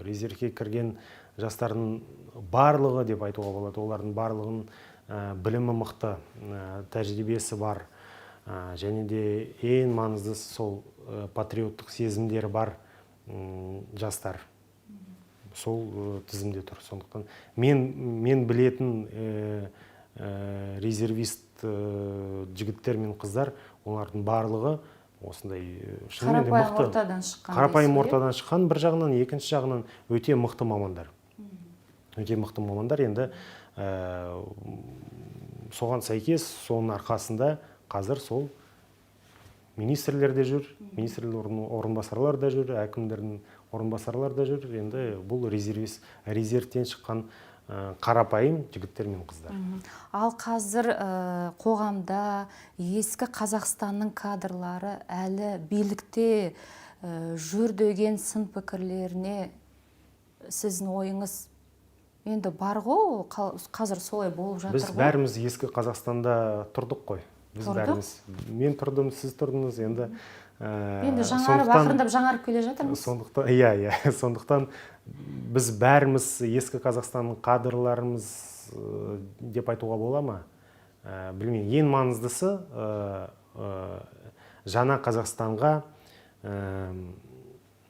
резервке кірген жастардың барлығы деп айтуға болады, олардың барлығының білімі мықты, тәжірибесі бар, және де ең маңыздысы сол патриоттық сезімдері бар жастар. Сол тізімде тұр. Сондықтан мен білетін резервист жігіттер мен қыздар, олардың барлығы осындай шынымен де қарапайым мықты, ортадан шыққан. Қарапайым дейсіз ғой, ортадан шыққан бір жағынан, екінші жағынан өте мықты мамандар. Өте мықты мамандар. Енді соған сәйкес, соның арқасында қазір сол министрлер де жүр, министрлер орынбасарлар да жүр, әкімдердің орынбасарлары да жүр. Енді бұл резервтен шыққан қарапайым жігіттер мен қыздар. Ал қазір қоғамда ескі Қазақстанның кадрлары әлі билікте жүр деген сын пікірлеріне сіздің ойыңыз? Енді бар ғой, қазір солай болып жатыр Біз ғой. бәріміз ескі Қазақстанда тұрдық қой. Біз Тұрдық. бәріміз. Мен тұрдым, сіз тұрдыңыз. Енді Енді жаңарып, ақырындап жаңарып келе жатырмыз. Сондықтан, иә, сондықтан біз бәріміз ескі Қазақстанның кадрларымыз деп айтуға бола ма? Білмеймін. Ең маңыздысы, жаңа Қазақстанға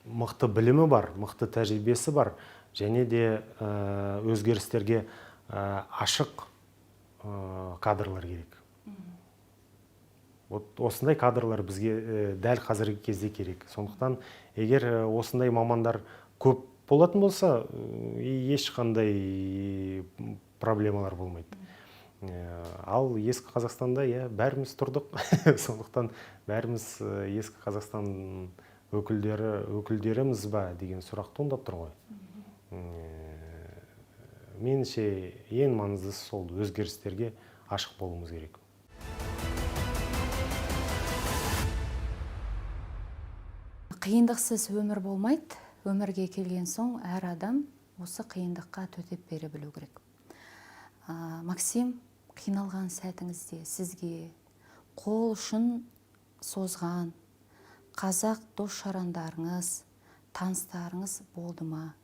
мықты білімі бар, мықты тәжірибесі бар және де өзгерістерге ашық кадрлар керек. Вот осындай кадрлар бізге дәл қазіргі кезде керек. Сондықтан егер осындай мамандар көп болатын болса, ешқандай проблемалар болмайды. Ал ескі Қазақстанда, иә, бәріміз тұрдық. Сондықтан бәріміз ескі Қазақстан өкілдеріміз ба деген сұрақ туындап тұр ғой. Меніңше, ең маңыздысы сол өзгерістерге ашық болуымыз керек. Қиындықсыз өмір болмайды. Өмірге келген соң әр адам осы қиындыққа төтеп бере білу керек. Максим, қиналған сәтіңізде сізге қол ұшын созған қазақ дос жарандарыңыз, таныстарыңыз болды ма?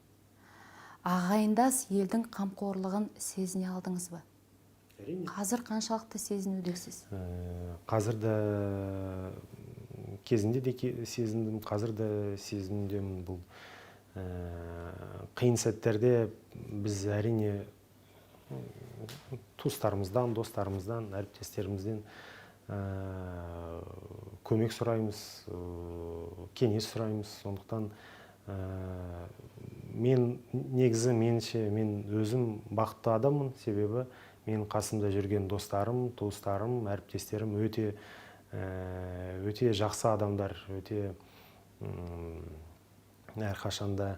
Ағайындас елдің қамқорлығын сезіне алдыңыз ба? Әрине. Қазір қаншалықты сезінудесіз? Қазір де, кезінде де сезіндім, қазір де сезінудемін. Бұл қиын сәттерде біз, әрине, туыстарымыздан, достарымыздан, әріптестерімізден көмек сұраймыз, кеңес сұраймыз. Сондықтан мен негізі, меніңше, мен өзім бақытты адаммын, себебі менің қасымда жүрген достарым, туыстарым, әріптестерім өте жақсы адамдар, өте әрқашанда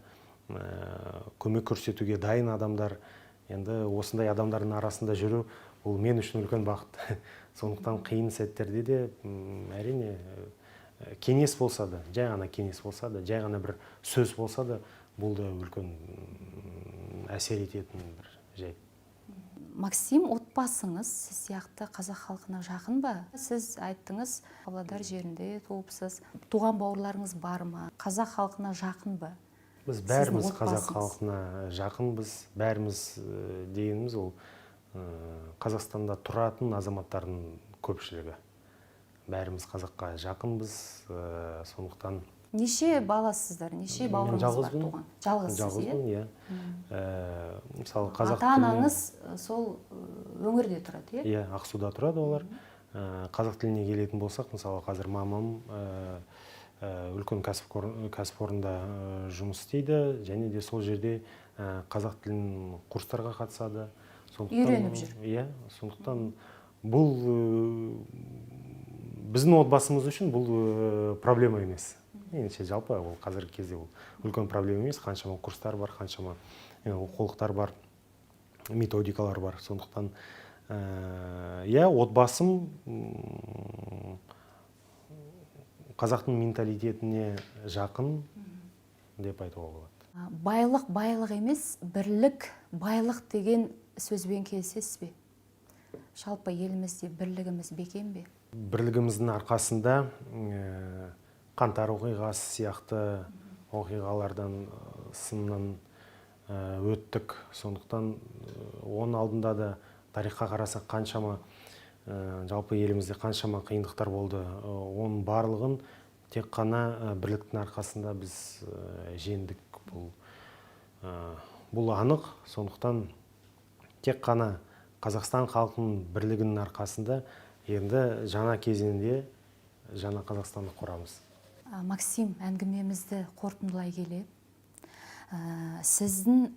көмек көрсетуге дайын адамдар. Енді осындай адамдардың арасында жүру бұл мен үшін үлкен бақыт. Сондықтан қиын сәттерде де, әрине, кеңес болса да, жай ғана кеңес болса да, жай ғана бір сөз болса да, бұл да үлкен әсер ететін бір жайт. Максим, отбасыңыз сіз сияқты қазақ халқына жақын ба? Сіз айттыңыз, Павлодар жерінде туыпсыз. Туған бауырларыңыз бар ма? Қазақ халқына жақын ба? Біз Сіздің бәріміз қазақ отбасыңыз. халқына жақынбыз. Бәріміз дегеніміз ол Қазақстанда тұратын азаматтардың көпшілігі. Бәріміз қазаққа жақынбыз, сондықтан Неше баласыздар? Неше Мен бауырыңыз бар жалғызбын. туған? Жалғызсыз, иә? Жалғызбын, иә. Мысалы, қазақ Ата анаңыз сол өңірде тұрады, иә? Иә, Ақсуда тұрады олар. Қазақ тіліне келетін болсақ, мысалы, қазір мамам үлкен кәсіпорында жұмыс істейді және де сол жерде қазақ тілін курстарға қатысады. Үйреніп жүр. Иә, сондықтан бұл біздің отбасымыз үшін бұл проблема емес. Меніңше, жалпы ол қазіргі кезде ол үлкен проблема емес. Қаншама курстар бар, қаншама оқулықтар бар, методикалар бар. Сондықтан иә, отбасым қазақтың менталитетіне жақын деп айтуға болады. Байлық байлық емес, бірлік байлық деген сөзбен келісесіз бе? Жалпы елімізде бірлігіміз бекем бе? Бірлігіміздің арқасында Қаңтар оқиғасы сияқты оқиғалардан, сыннан өттік. Сондықтан оның алдында да тарихқа қарасақ, қаншама, жалпы елімізде қаншама қиындықтар болды. Оның барлығын тек қана бірліктің арқасында біз жеңдік. Бұл Бұл анық. Сондықтан тек қана Қазақстан халқының бірлігінің арқасында енді жаңа кезеңде жаңа Қазақстанды құрамыз. Максим, әңгімемізді қорытындылай келе, сіздің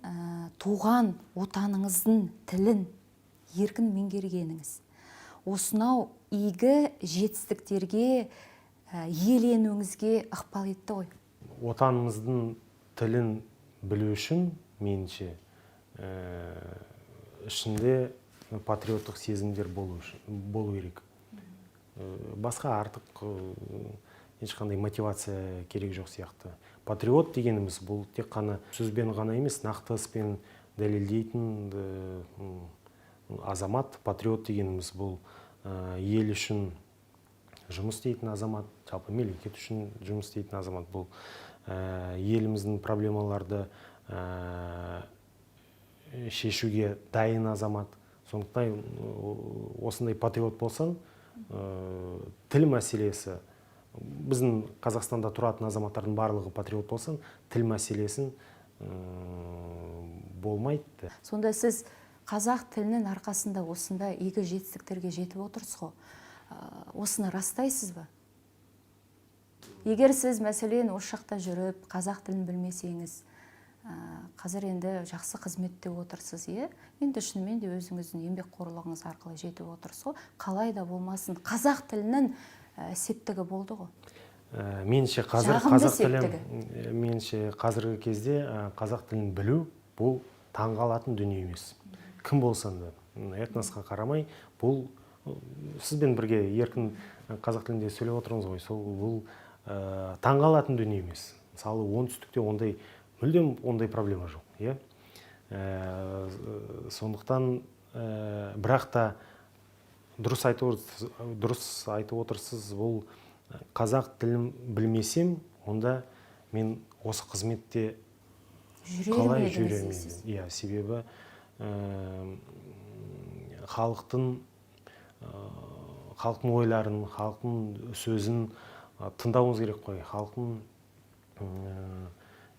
туған отаныңыздың тілін еркін меңгергеніңіз осынау игі жетістіктерге иеленуіңізге ықпал етті ғой. Отанымыздың тілін білу үшін, меніңше, ішінде патриоттық сезімдер болу керек. Басқа артық ешқандай мотивация керек жоқ сияқты. Патриот дегеніміз бұл тек қана сөзбен ғана емес, нақты іспен дәлелдейтін азамат. Патриот дегеніміз бұл ел үшін жұмыс істейтін азамат, жалпы мемлекет үшін жұмыс істейтін азамат. Бұл еліміздің проблемаларды шешуге дайын азамат. Сондықтан осындай патриот болсаң, тіл мәселесі, біздің Қазақстанда тұратын азаматтардың барлығы патриот болсаң, тіл мәселесін болмайды. Сонда сіз қазақ тілінің арқасында осындай игі жетістіктерге жетіп отырсыз ғой. Осыны растайсыз ба? Егер сіз, мәселен, осы жақта жүріп қазақ тілін білмесеңіз, қазір енді жақсы қызметте отырсыз, иә? Енді шынымен де өзіңіздің еңбекқорлығыңыз арқылы жетіп отырсыз ғой. Қалай да болмасын, қазақ тілінің септігі болды ғой. Меніңше, қазір Жағымды қазақ тілі, септігі. Меніңше, қазіргі кезде қазақ тілін білу бұл таңғалатын дүние емес. Кім болсаң да, этносқа қарамай, бұл сізбен бірге еркін қазақ тілінде сөйлеп отырмыз ғой, сол бұл таңғалатын дүние емес. Мысалы, оңтүстікте ондай мүлдем ондай проблема жоқ, иә? Сондықтан бірақ та дұрыс айтып отырсыз, бұл қазақ тілін білмесем, онда мен осы қызметте жүрер қалай ме едіңіз жүрер ме дейсіз? едім? Иә, себебі халықтың ойларын, халықтың сөзін тыңдауыңыз керек қой. Халықтың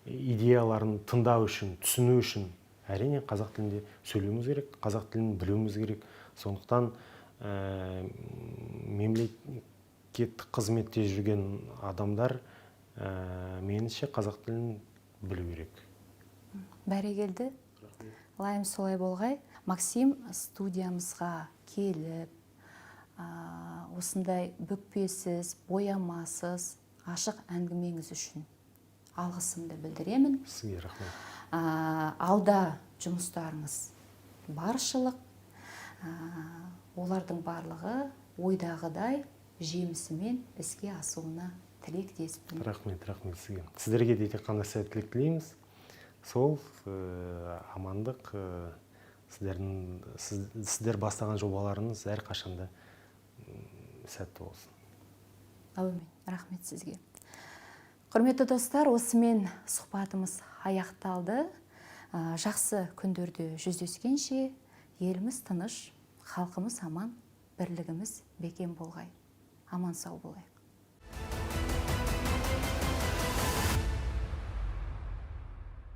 идеяларын тыңдау үшін, түсіну үшін әрине қазақ тілінде сөйлеуіміз керек, қазақ тілін білуіміз керек. Сондықтан мемлекеттік қызметте жүрген адамдар, меніңше, қазақ тілін білу керек. Бәрекелді. Лайым солай болғай. Максим, студиямызға келіп, осындай бүкпесіз, боямасыз, ашық әңгімеңіз үшін алғысымды білдіремін. Сізге рахмет. Алда жұмыстарыңыз баршылық. Олардың барлығы ойдағыдай жемісімен іске асуына тілектеспін. Рахмет, рахмет сізге. Сіздерге де тек қана сәттілік тілейміз. Сол амандық, сіздер бастаған жобаларыңыз әрқашанда сәтті болсын. Әумин, рахмет сізге. Құрметті достар, осымен сұхбатымыз аяқталды. Жақсы күндерде жүздескенше, еліміз тыныш, халқымыз аман, бірлігіміз бекем болғай. Аман сау болайық.